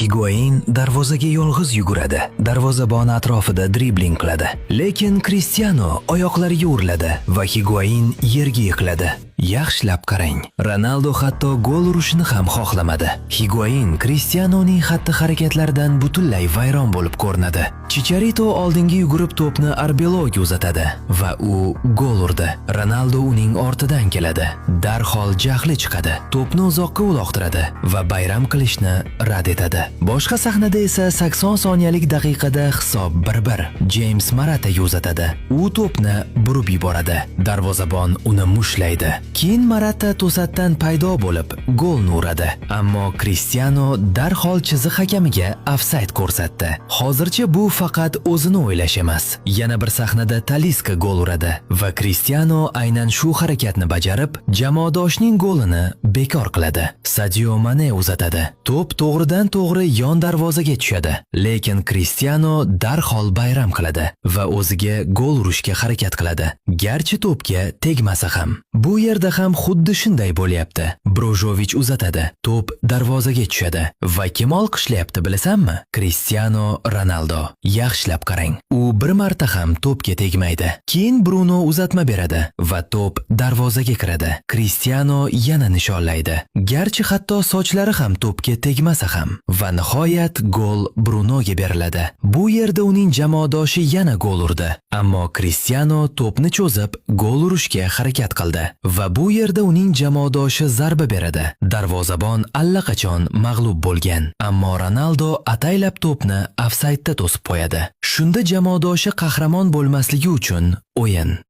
Higuain darvozaga yolg'iz yuguradi. Darvozabon atrofida dribling qiladi. Lekin Cristiano oyoqlariga uriladi va Higuain yerga yiqiladi. Yaxshilab qarang. Ronaldo hatto gol urishni ham xohlamadi. Higuain Cristianoning xatti-harakatlaridan butunlay vayron bo'lib ko'rinadi. Chicharito oldinga yugurib, to'pni Arbeloga uzatadi va u gol urdi. Ronaldo uning ortidan keladi. Darhol jahli chiqadi. To'pni uzoqqa uloqtiradi va bayram qilishni rad etadi. Boshqa sahnada esa 80 soniyalik daqiqada hisob 1-1. James Marataga uzatadi. U to'pni burib yuboradi. Darvozabon uni mushlaydi. Keyin Marata to'satdan paydo bo'lib, golni uradi. Ammo Cristiano darhol chiziq hakamiga ofsayd ko'rsatdi. Hozircha bu faqat o'zini o'ylash emas. Yana bir sahnada Taliska gol uradi va Cristiano aynan shu harakatni bajarib, jamoadoshining golini bekor qiladi. Sadio Mane uzatadi. To'p to'g'ridan to'g'ri yon darvozaga tushadi. Lekin Cristiano darhol bayram qiladi va o'ziga gol urishga harakat qiladi. Garchi to'pga tegmasa ham. Bu yerda ham xuddi shunday bo'lyapti. Brozovich uzatadi. To'p darvozaga tushadi va kim olqishlayapti, bilasanmi? Cristiano Ronaldo. Yaxshilab qarang. U bir marta ham to'pga tegmaydi. Keyin Bruno uzatma beradi va to'p darvozaga kiradi. Cristiano yana nishonlaydi. Garchi hatto sochlari ham to'pga tegmasa ham. Va nihoyat gol Brunoga beriladi. Bu yerda uning jamoadoshi yana gol urdi. Ammo Cristiano to'pni cho'zib, gol urishga harakat qildi va bu yerda uning jamoadoshi zarba beradi. Darvozabon allaqachon mag'lub bo'lgan. Ammo Ronaldo ataylab to'pni ofsaydda to'sib qo'yadi. Shunda jamoadoshi qahramon bo'lmasligi uchun o'yin.